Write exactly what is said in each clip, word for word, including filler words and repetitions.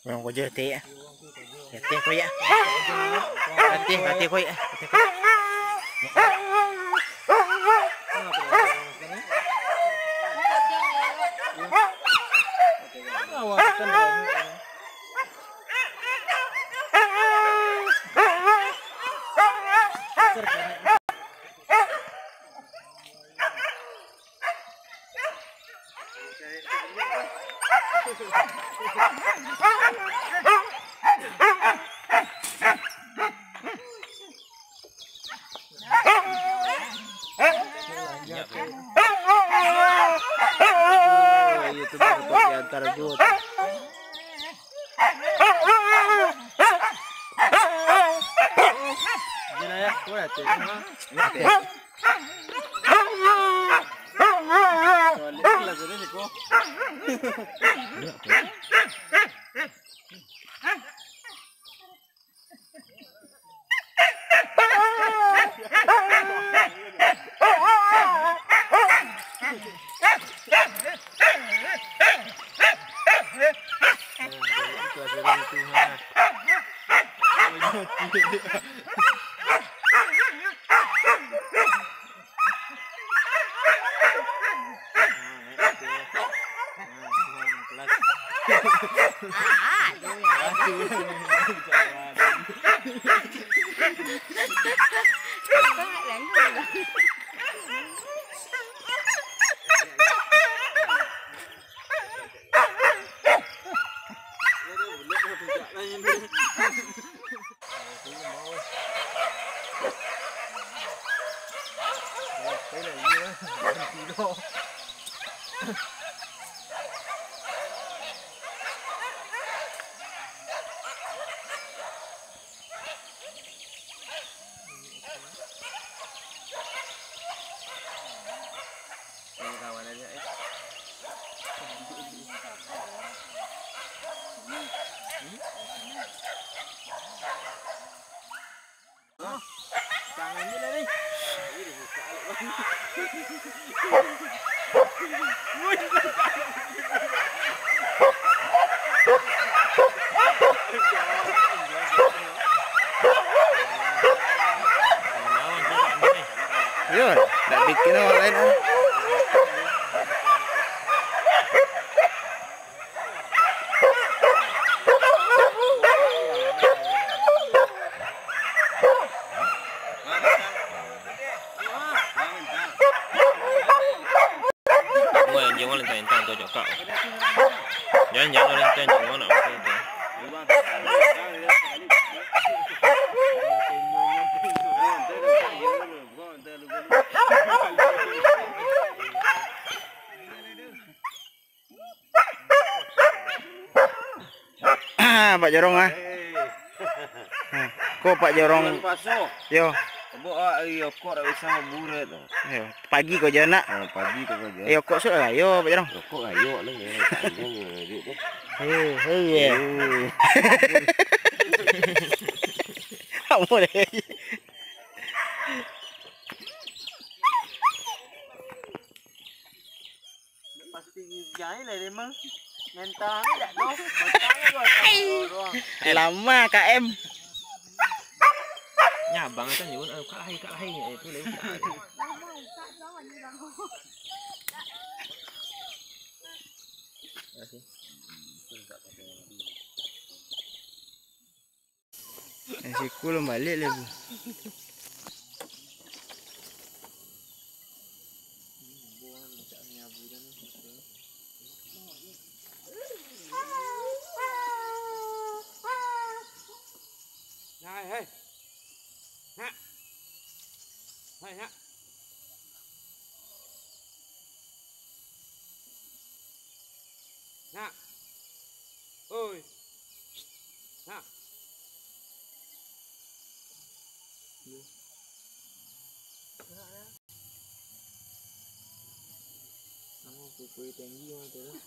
Urang ko jo, Tek. Latih ko, ya. Latih, latih ko, ya. Latih ko. Itu baru diantar juo tu. Gila ya, kuat ya. Yo, nak bikin awak lain ah. Wah, jangan lentang-lentang tu, cakap. Jangan, jangan lentang, jangan nak pakai tu. Ah, Pak Jorong ah. Ah, ko Pak Jorong. Bulan puaso. Yo. Tebok awak ari okok dak bisa buret tu. Yo, pagi ko jo nak. Ah, pagi ko jo. Eh, okok sudah lah yo, Pak Jorong. Okok rayo lah yo. Panjang yo, duit tu. Hei, hei, ya. Hei. Kamu deh. Pasti gigih lah memang. Mental ni tak tahu. Mental ni gua tak tahu doang. Lama K M. Nyabang kan nyebut, "Ayo, Kak Lahir, Kak Lahir." Eh, tu lain Kak Lahir. Eh, siku lom baliak lai, Bu. Nah, hei. Nak. Hai, nak. Nak. Oi. Nak. Kamu pupui tinggi mah tu lah.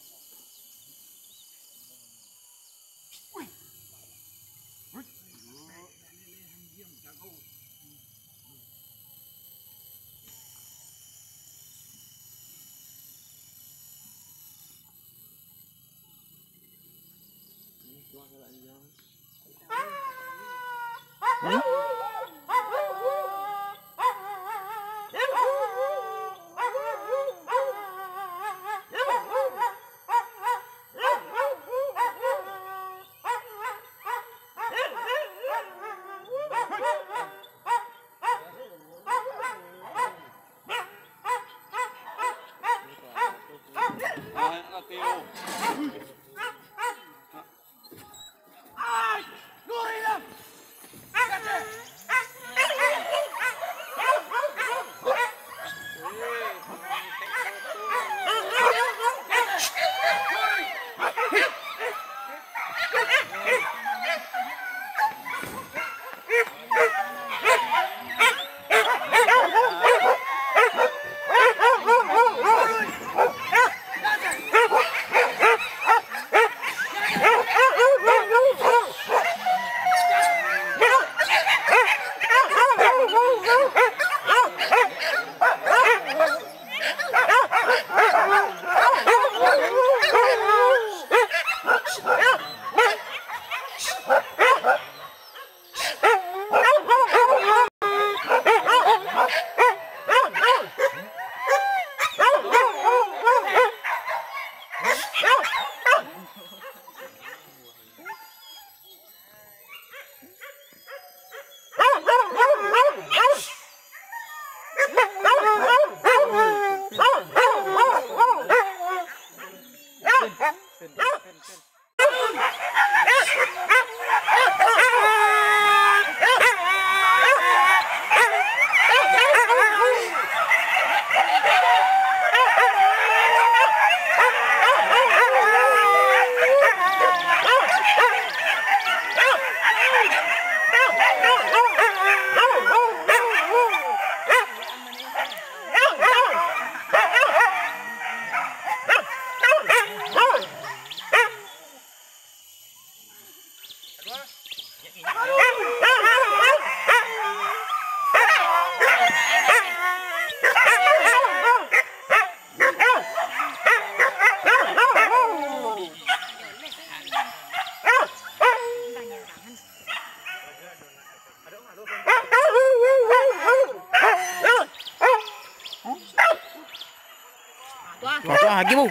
Tuh, tuh, lagi, Bu.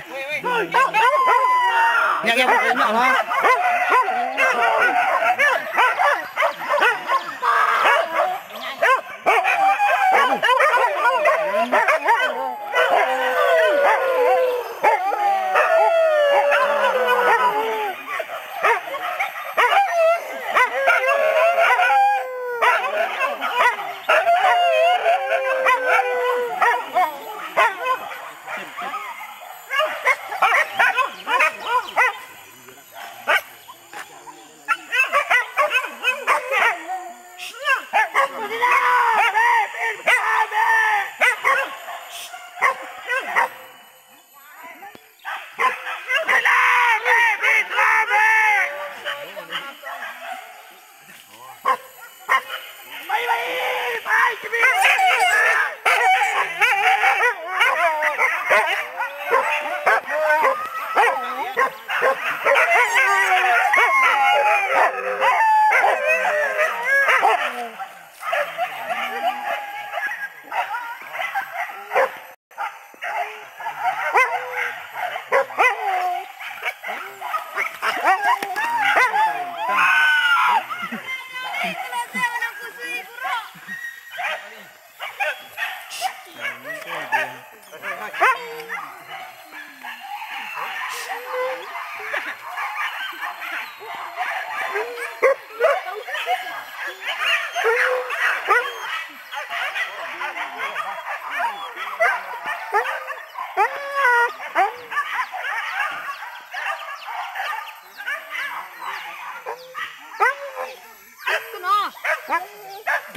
Nyak, nyak, nyak, lah.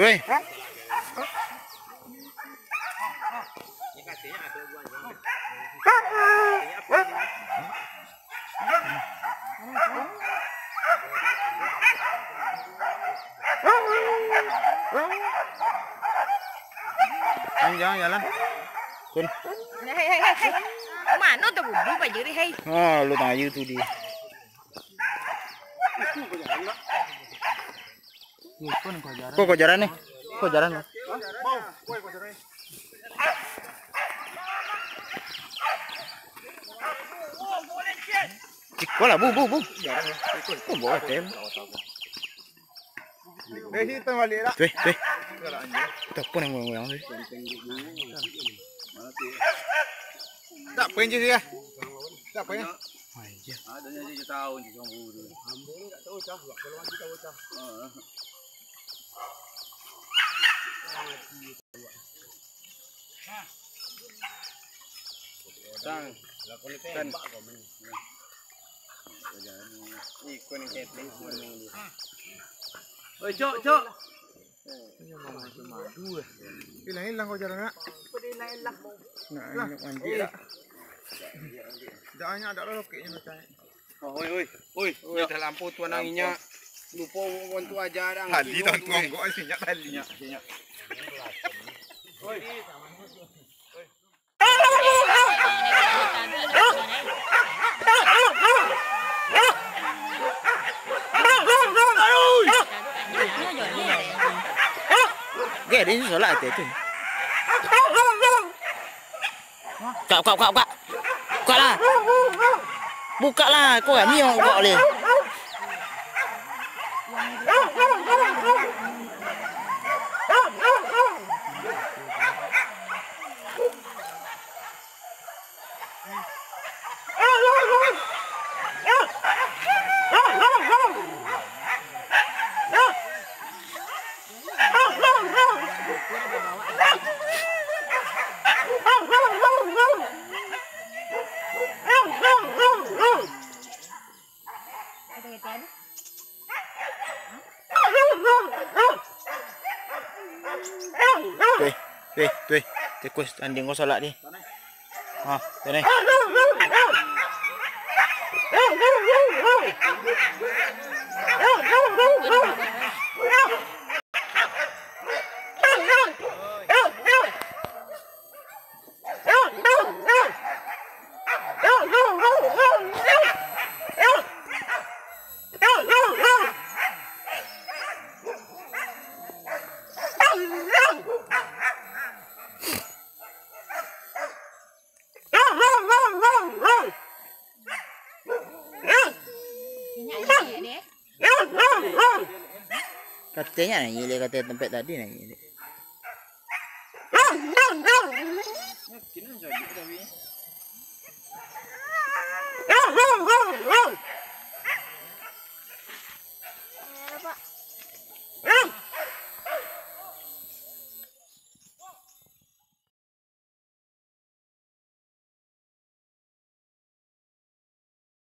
Tuh, eh. Jangan, jangan jalan. Kun. Hei, hei, hei, hei. Mano tu budu pajuri, hei? Oh, lu tengah YouTube dia. Ko kojaran ni. Kojaran ni. Ciko lah, bu, bu, bu. Bu, bu, hotel. Dari situ balik lah. Tuh, tuh. Itu apa yang goyang-goyang tadi? Tak apa je sih ya. Tak apa ya. Oh, iya. Adanya aja tahu ni orang buru. Ambo ni tak tahu cah, kalau mati tahu cah. Tang. Kan. Iko ni ketek. Oi, cok, cok. Hilang-hilang kau jarang nak. Nak, nak mandi lah. Dah banyak dah lokeknya macam ni. Oh, oi, oi, oi, oi, dah lampu tuan nang inyak. Lupo wan tu aja dah. Tali tuan tuan kok sinyak tali. Sinyak, sinyak. Oi. Gede ini solat tu. Kak, kak, kak, kak. Buka lah. Buka lah, kau kami yang buka boleh. Tuh, tuh, tuh, tikus anjing kau salak ni. Ha, tu ni. Katanya naiak dek, kata tempat tadi naiak dek.